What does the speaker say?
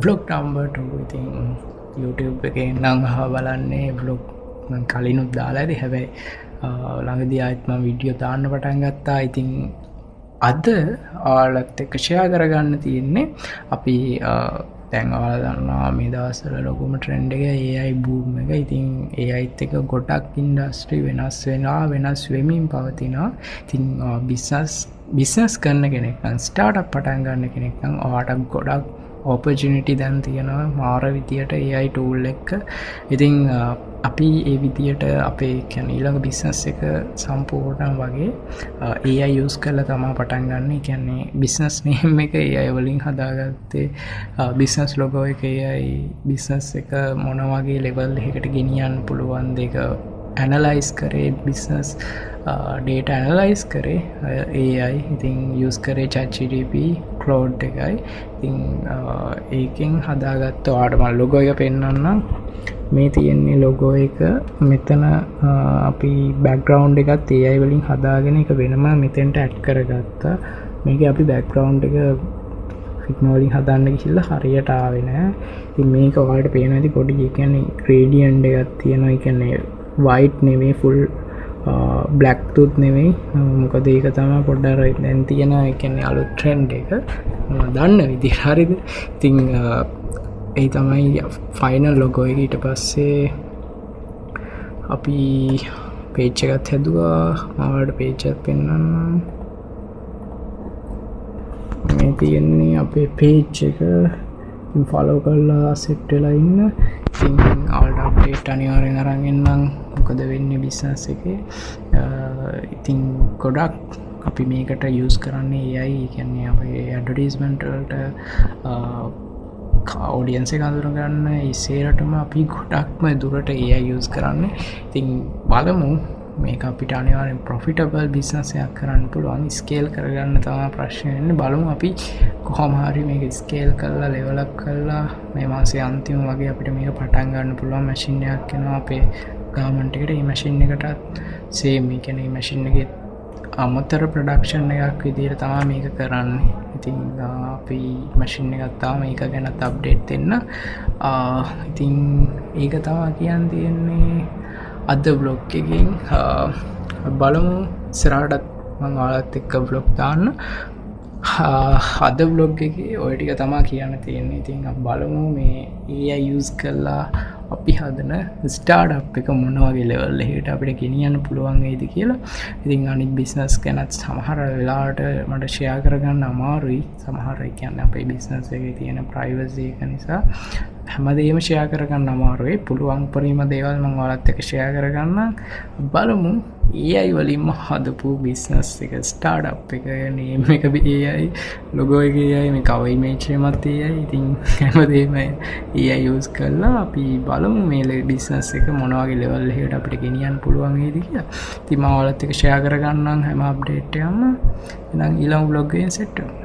Vlog number 2. ඉතින් YouTube එකේ නම් අහ බලන්නේ ව්ලොග් මං කලිනුත් දාලා ඇති. හැබැයි ළඟදී ආයෙත් මං වීඩියෝ දාන්න පටන් ගත්තා. ඉතින් අද ඔයාලත් එක්ක ෂෙයා කරගන්න තියෙන්නේ, අපි දැන් ඔයාලා දන්නවා මේ දවස්වල ලොකුම ට්‍රෙන්ඩ් එක AI boom එක. ඉතින් AIත් එක්ක ගොඩක් ඉන්ඩස්ට්‍රි වෙනස් වෙනවා, වෙනස් වෙමින් පවතිනවා. ඉතින් බිස්නස් බිස්නස් කරන කෙනෙක් නම්, ස්ටාර්ට්අප් පටන් ගන්න කෙනෙක් නම්, ඔයාට ගොඩක් ඔපචුනිටි දැන් තියෙනවා මාර විදියට AI tool එක්ක. ඉතින් අපි ඒ විදියට අපේ කියන්නේ ඊළඟ බිස්නස් එක සම්පූර්ණ වගේ AI use කරලා තමා පටන් ගන්න. ඒ කියන්නේ බිස්නස් නේම් එක AI වලින් හදාගත්තේ, බිස්නස් ලොගෝ එක AI, business එක මොන වගේ ලෙවල් එකකට ගෙනියන්න පුළුවන්ද ඒක ඇනලයිස් කරේ, බිස්නස් ඩේටා ඇනලයිස් කරේ AI. ඉතින් යූස් කරේ ChatGPT, Claude එකයි. ඉතින් ඒකෙන් හදාගත්ත. ඔයාලට මම ලොගෝ එක පෙන්නන්නම්. මේ තියෙන්නේ ලොගෝ එක. මෙතන අපි බැක්ග්‍රවුන්ඩ් එකත් AI වලින් හදාගෙන ඒක වෙනම මෙතෙන්ට ඇඩ් කරගත්තා. මේකේ අපි බැක්ග්‍රවුන්ඩ් එක ෆිග්මා වලින් හදන්න ගිහිල්ලා හරියට ආවේ නෑ. ඉතින් මේක ඔයාලට පේනවා ඇති පොඩි, ඒ කියන්නේ ග්‍රේඩියන්ට් එකක් තියෙනවා. ඒ කියන්නේ වයිට් නෙමෙයි, ෆුල් බ්ලැක් තුත් නෙමෙයි. මොකද ඒක තමයි පොඩ්ඩක් අර දැන් තියෙන, ඒ කියන්නේ අලුත් ට්‍රෙන්ඩ් එක මම දන්න විදිහට, හරිද? ඉතින් ඒ තමයි ෆයිනල් ලොගෝ එක. ඊට පස්සේ අපි පේජ් එකත් හැදුවා. මම ඔයාලට පේජ් එකත් පෙන්නන්නම්. මේ තියෙන්නේ අපේ පේජ් එක. ඉතින් ෆලෝ කරලා සෙට් වෙලා ඉන්න. ඉතින් ඔයාලට අප්ඩේට් අනිවාර්යෙන් අරන් එන්නම් මොකද වෙන්නේ බිස්නස් එකේ. ඉතින් ගොඩක් අපි මේකට යූස් කරන්නේ AI. ඒ කියන්නේ අපේ ඇඩ්වර්ටයිස්මන්ට් වලට, ඔඩියන්ස් එක අඳුරගන්න, ඒ සේරටම අපි ගොඩක්ම දුරට AI use කරන්නේ. ඉතින් බලමු, මේක අපිට අනිවාර්යෙන් ප්‍රොෆිටබල් බිස්නස් එකක් කරන්න පුළුවන්. ස්කේල් කරගන්න තමයි ප්‍රශ්නේ වෙන්නේ. බලමු අපි කොහොම හරි මේක ස්කේල් කරලා ලෙවල් අප් කරලා මේ මාසේ අන්තිම වගේ අපිට මේක පටන් ගන්න පුළුවන්. මැෂින් එකක් එනවා අපේ ගාමන්ට් එකට. මේ මැෂින් එකටත් සේම්, ඒ කියන්නේ මේ මැෂින් එකේ අමතර ප්‍රොඩක්ෂන් එකක් විදියට තමයි මේක කරන්නේ. ඉතින් අපි මැෂින් එකක් තාම ඒක ගැනත් අප්ඩේට් දෙන්න. ඉතින් ඒක තමයි කියන්න තියෙන්නේ අද ව්ලොග් එකෙන්. බලමු ඉස්සරහටත් මං ඔයාලත් එක්ක ව්ලොග් දාන්න. අද ව්ලොග් එකේ ඔය ටික තමා කියන්න තියෙන්නේ. ඉතින් අපි බලමු මේ AI use කරලා අපි හදන ස්ටාර්ට්අප් එක මොන වගේ ලෙවල් එකකට අපිට ගෙනියන්න පුළුවන් වෙයිද කියලා. ඉතින් අනිත් බිස්නස් ගැනත් සමහර වෙලාවට මට ෂෙයා කරගන්න අමාරුයි. සමහර, ඒ කියන්නේ අපේ බිස්නස් එකේ තියෙන ප්‍රයිවසි එක නිසා හැමදේම ෂෙයා කරගන්න අමාරුයි. පුළුවන් උපරිම දේවල් මම ඔයාලත් එක්ක ෂෙයා කරගන්නම්. බලමු AI වලින්ම හදපු බිස්නස් එක, ස්ටාර්ට්අප් එක, නේම් එක AI, logo එක AI, මේ කවර් ඉමේජ් එකමත් AI. ඉතින් හැමදේම AI use කරලා අපි බලමු මේ බිස්නස් එක මොන වගේ ලෙවල් එකකට අපිට ගෙනියන්න පුළුවන් වේද කියලා. ඉතින් මම ඔයාලත් එක්ක ෂෙයා කරගන්නම් හැම අප්ඩේට් එකක්ම. එහෙනම් ඊළඟ ව්ලොග් එකෙන් සෙට් වෙමු.